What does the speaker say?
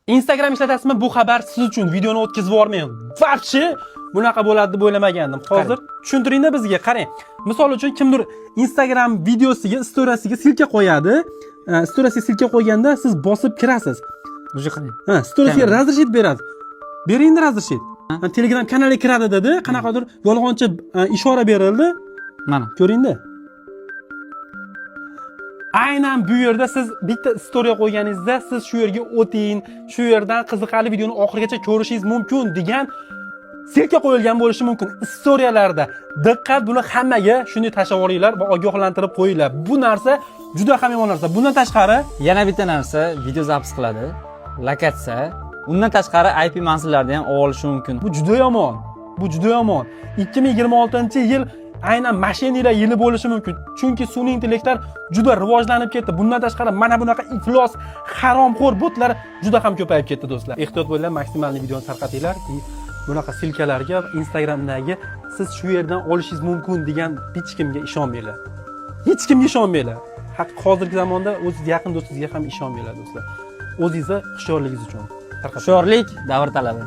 Instagram ishlatasizmi? Bu xabar siz uchun. Videoni o'tkazib yubormang. Вообще bunaqa bo'ladi deb o'ylamagandim. Hozir tushuntiringda bizga, qarang. Misol uchun, kimdir Instagram videosiga, storiyasiga ссылка qo'yadi. Storiyasiga ссылка qo'yganda siz bosib kirasiz. Уже qarang. Ha, storiyasiga Kamera. Разрешить beradi. Beringda разрешить. Ha, Telegram kanaliga kiradi dedi. Qanaqadir yolg'onchi ishora berildi. Mana. Ko'ringda. Aynan bu yerda siz bitta istoriya qo'yganingizda, siz shu yerga o'ting, shu yerdan qiziqarli videoni oxirigacha ko'rishingiz mumkin degan ссылка qo'yilgan bo'lishi mumkin istoriyalarda. Diqqat, buni hammaga shunday tashlab yuboringlar va ogohlantirib qo'yinglar. Bu narsa juda ham yomon narsa. Bundan tashqari Yana bitta narsa, video запись qiladi. Lokatsiya. Undan tashqari IP manzillarni ham olishi mumkin. Bu juda yomon. Bu juda yomon. 2026-yil aynan mashinalar yili bo'lishi mumkin. Chunki sun'iy intellektlar juda rivojlanib ketdi. Bundan tashqari mana bunaqa iflos, haromxo'r botlar juda ham ko'payib ketdi, do'stlar. Ehtiyot bo'linglar, maksimalniy videoni tarqatinglar. Bunaqa ссылка larga Instagramdagi siz shu yerdan olishingiz mumkin degan hech kimga ishonmanglar. Hech kimga ishonmanglar. Haq, hozirgi zamonda o'z yaqin do'stingizga ham ishonmanglar, do'stlar. O'zingizni hushyorligingiz uchun. Tarqating. Hushyorlik davr talabi.